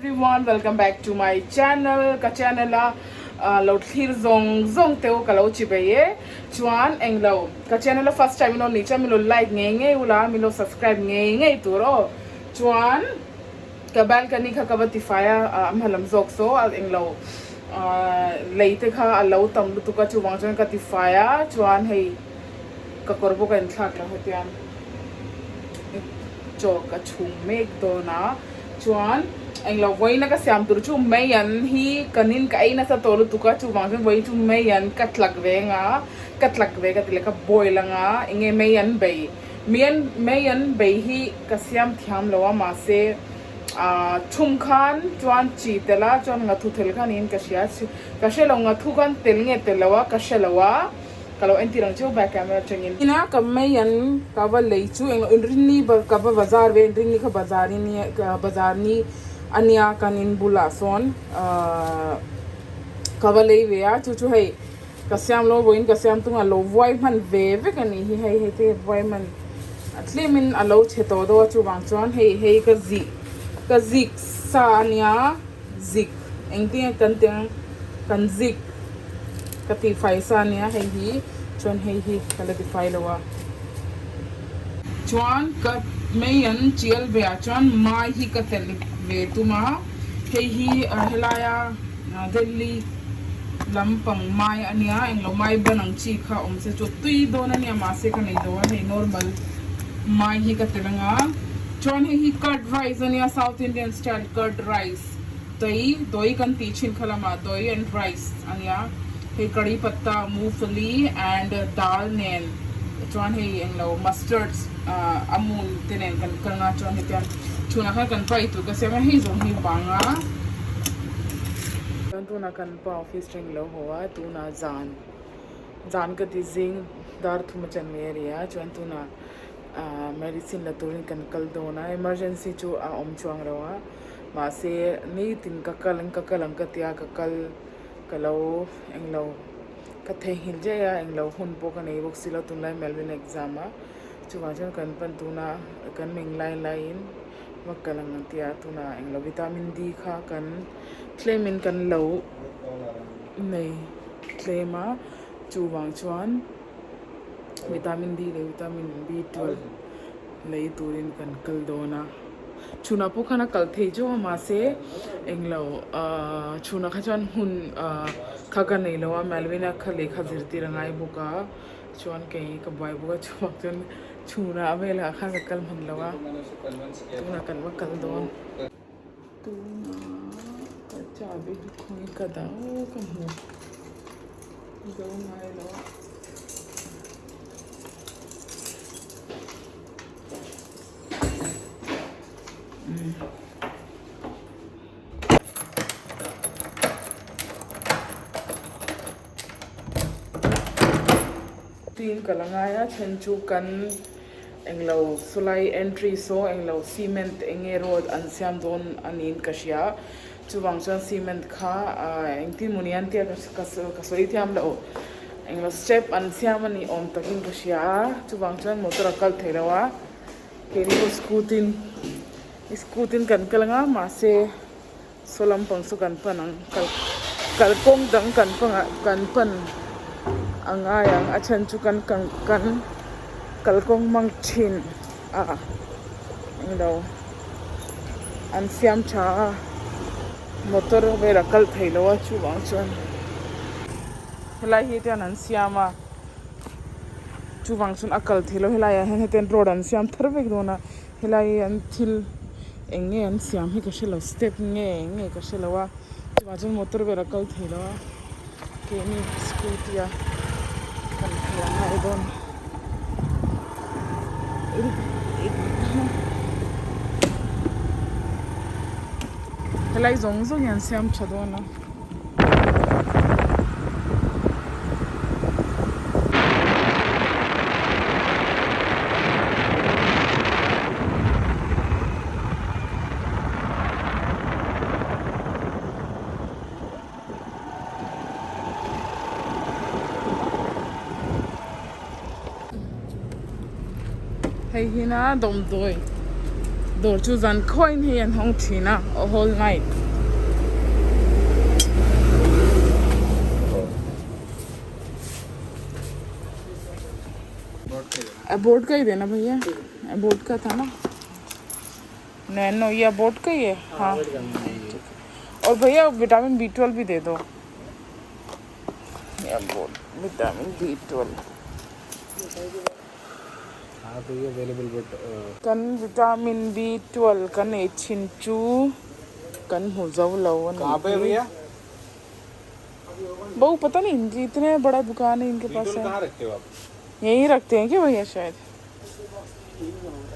everyone welcome back to my channel ka channel a lo thlir zawng zawng teu ka lo chi bei e chuan englo ka channel a first time in aw ni chuan min lo like ngei ngei ula min lo subscribe ngei ngei tur aw chuan ka balcony kha ka va tifai a a hma lam zawk saw a englo lei te kha a lo tam lutuk a chuvang chuan ka tifai a chuan hei ka kawr bawk a inthlak lo hetiang. Chaw ka chhung mek dawn a, chuan englo vawiin a ka siam tur chu maian hi ka nin ka ei nasa tawh lutuk a, chuvang chuan vawiin chu maian ka tlak ve anga, ka tlak ve ka ti leh ka boil anga, enge maian bei, mian maian bei hi ka siam thiam lo a mahse ah thum khan chuan chi tel a chuan ngathu tel kha niin ka hria, ka hre lo ngathu khan tel nge tel lo a ka hre lo a. Ka lo entir ang cheu back camera atangin. Ina ka mei an ka va lei chu englo inrinni ka va bazar ve inrinni kha bazar in bazar ni ania kan in bulah sawn ahh ka va lei ve a chu chu hei ka siam lo vawiin ka siam tung a lo vuai hman ve vek a nih hi hei hei te vuai hman a tlem in a lo chhe tawh deuh a chuvang chuan hei hei ka zih ka zik sa ania. Zik engtin nge kan tih ang kan zik ka tih fai sa ania hei hi chuan hei hi ka la ti fai lo a chuan ka mei an chial ve ah chuan mai hi ka telh ve tum a hei hi helaia Delhi lampang mai ania englo mai ban ang chi kha awm se chu tui dawn ania mahse ka nei lo a hei normal mai hi ka telh anga chuan hei hi curd rice ania south Indian style curd rice tui dawi kan tih thin kha lamah dawi and rice ania hei curry patta mufali and dal nen chuan hei englo mustard ah amul te nen kan kang a chuan hetiang chhunah khan kan pai tur ka siam a hei zawng hi vang a chuan tunah kan pa office tang ilo haw a tunah zan zan ka ti zing dar thum a chan mai a ri a chuan tunah. Ahh medicine la turin kan kal dawn a emergency chu a awm chuang lo a mahse nitin ka kal ang ka kal ang ka tia ka kal ka lo englo ka theihnghilh daih a englo hun pawh ka nei bawk si lo tunlai Melvin exam a chuvang chuan kan pan tuna kan meng lai laiin va kal ang an tia tunah englo vitamin D kha kan tlem in kan lo nei tlem a chuvang chuan. Vitamin D leh vitamin B12 lei turin kan kal dawn a chhunah pawh khan a kal thei chu a mahse englo ahh chhunah kha chuan hun ahh kha ka nei lo a Melvina kha lehkha zirtir a ngai bawk a chuan kei ka buai bawk a chuvang chuan chhunah velah khan ka kal hman lo a tunah kan va kal dawn. Tunah ka chahbi hi khawi ka dah aw ka hmu zo ngai lo a. Tin ka la ngai a then chu kan. Englo sawlai entry saw englo cement enge road an siam dawn a niin ka hria chuvang chuan cement kha ah engtin maw ni an tia ka ka sawi thiam loh englo step an siam a ni awm takin ka hria a chuvang chuan motor a kal thei lo a keini pawh scooty in scooty in kan kal anga mahse saw lampang saw kan pan ang kal kalkawng dang kan pan ah kan pan a ngai ang a chhan chu kan kan kan kalkawng hmang thin a englo an siam tha a motor vel a kal thei lo a chuvang chuan helai hi chuan an siam a chuvang chuan a kal thei lo helai ah hian hetiang road an siam thar vek dawn a. Helai hi an thil eng nge an siam hi ka hre lo step nge eng nge ka hre lo a chuvang chuan motor vel a kal thei lo a keini scooty a kan kal a ngai dawn helai zawng zawng hi an siam tha dawn a. Hei hi na dawmdawi Dawr chu zan khawiin hei an hawng thin a a whole night. Board ka hi dena bhaiya board ka tha na nano ye board ka hi hai haan aur bhaiya vitamin B 12 bhi de do board vitamin B 12 Kan vitamin B 12 kan ei thin chu kan hmu zo lo a nih hi. बहु पता नहीं इनकी इतने बड़ा दुकान है इनके पास है यहीं रखते हैं क्या भैया शायद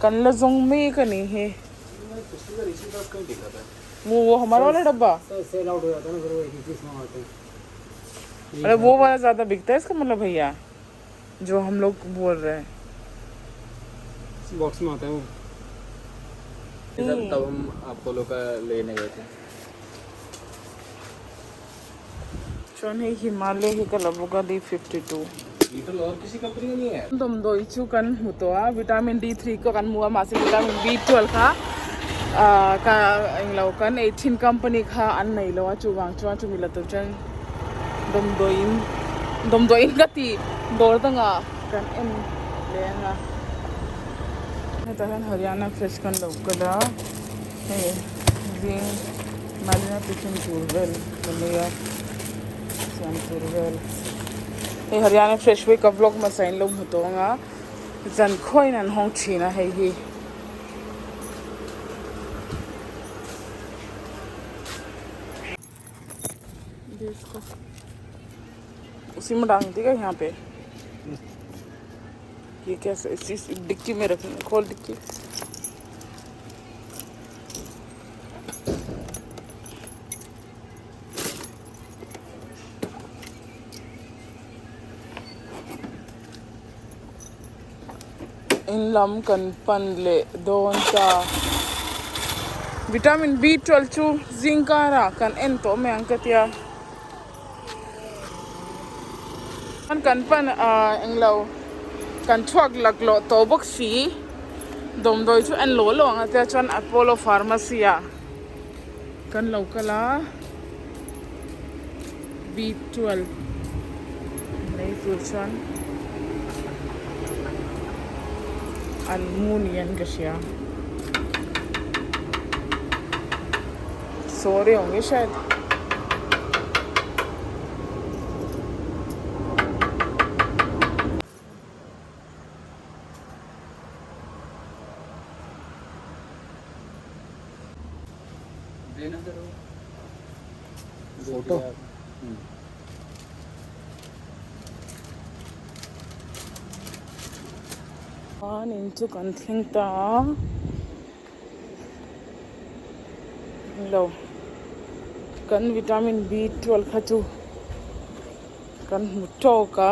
कन ला zawng mek a nih hi वो वो हमारा वाला डब्बा सेल आउट हो जाता है ना फिर वो एक ही चीज मंगाते हैं। अरे वो वाला ज्यादा बिकता है इसका मतलब भैया जो हम लोग बोल रहे हैं। बॉक्स में आता है वो। तब हम अपोलो का लेने गए थे। Chuan hei Himalaya hi ka la bawk a D 52. और किसी कंपनी का नहीं है। Damdawi chu kan hmu tawh a vitamin D 3 ka kan hmu a mahse vitamin B 12 kha ah ka englo kan ei thin company kha an nei lo a chuvang chuan chumi la tur chuan damdawiin damdawiin ka ti dawr dangah kan en leh ang a hetah hian Haryana fresh kan lo kal a hei zing Malina tiffin tur vel ka lei a siam tur vel hei Haryana fresh wake up vlog hmasa in lo hmu tawh ang a zan khawiin an hawng thin a hei hi. उसी में डाल देगा यहाँ पे ये कैसे इस डिक्की में रखेंगे खोल dicky In lam kan pan leh dawn ta. Vitamin B 12 chu zing karah kan en tawh mai ang ka tia. Kan pan ah englo kan chhuak laklawh tawh bawk si. Dawmdawi chu en lo lo ang a tia chuan Apollo Pharmacy ah kan lo kal a. B 12 nei tur chuan an mu niin ka hria sorry awm nge hriat. Photo Chuan in chu kan thleng ta a lo kan vitamin B 12 kha chu kan hmu tawk a.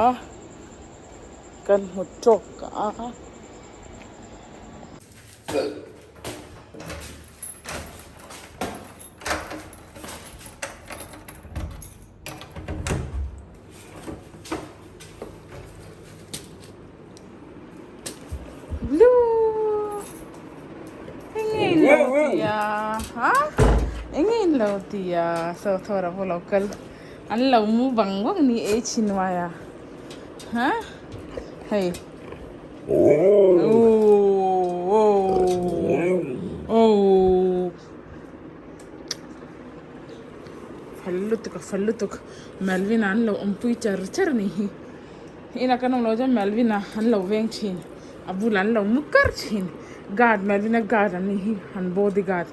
Kan hmu tawk a. Blue! Enge in lo tia ha? Enge in lo tia so thawra pawh lo kal an lo mu bang bang ni ei chhin mai a. Ha? Hei. Fal lutuk a fal lutuk Melvin-a an lo awmpui char char a ni hi. Inah kan awm lo chuan Melvin-a an lo veng thin. A bulah an lo mu kar thin. Guard Melvin-a guard an ni hi an body guard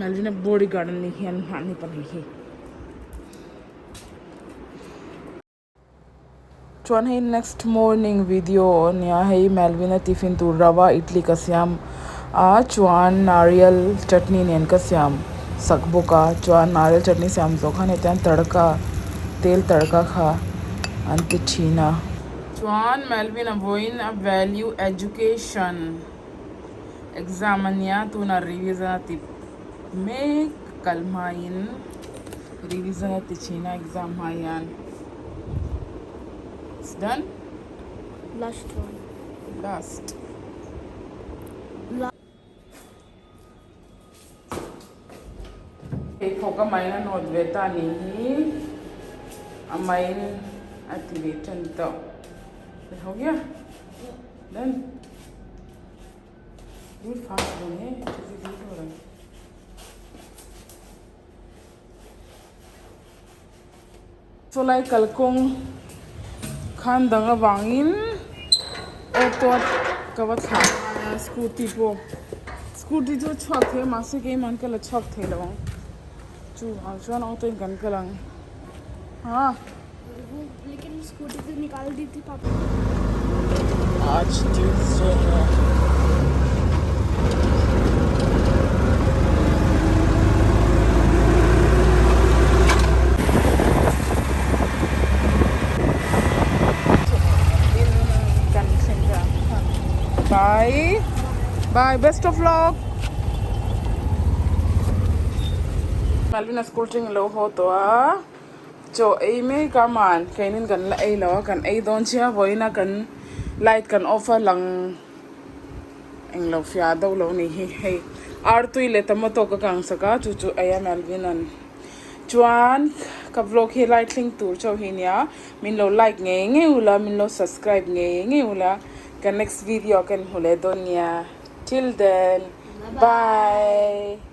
Melvin-a body guard an ni hi an mahni pahnih hi. Chuan hei next morning video ania hei Melvin-a tiffin tur rava idli ka siam a chuan nariyal chutney nen ka siam sak bawk a chuan nariyal chutney siam zawh khan hetiang tadka tel tadka kha an ti thin a. Chuan Melvin-a vawiin a value education exam ania tunah revision a ti mek kal hmain revision a ti thin a exam hma hian. It's done? Last one. Last. Pheikhawk a main a nawt ve ta nih hi a main a ti ve tan tawh. Ho gaya done. बहुत fast बने जल्दी लेट हो रहा है। Chawlai kalkawng khan dang avangin auto a ka va thlah a scooty pawh scooty chu a chhuak thei a mahse keimah ka la chhuak thei lo ang chuvang chuan auto in kan kal ang haa. Aaj Tuesday hai. Bye. Bye. Best of luck. Malvina school tang lo haw tawh a. Chaw ei mek a man keinin kan la ei lo a kan ei dawn chiah vawiin a kan light kan off a lang englo fiah deuh lo ni hi hei artui leh tomato ka kang sak a chu chu ei a Melvin an chuan ka vlog hi lai thleng tur chauh hi nia min lo like ngei ngei ula min lo subscribe ngei ngei ula ka next video ah ka inhmu leh dawn nia till then bye.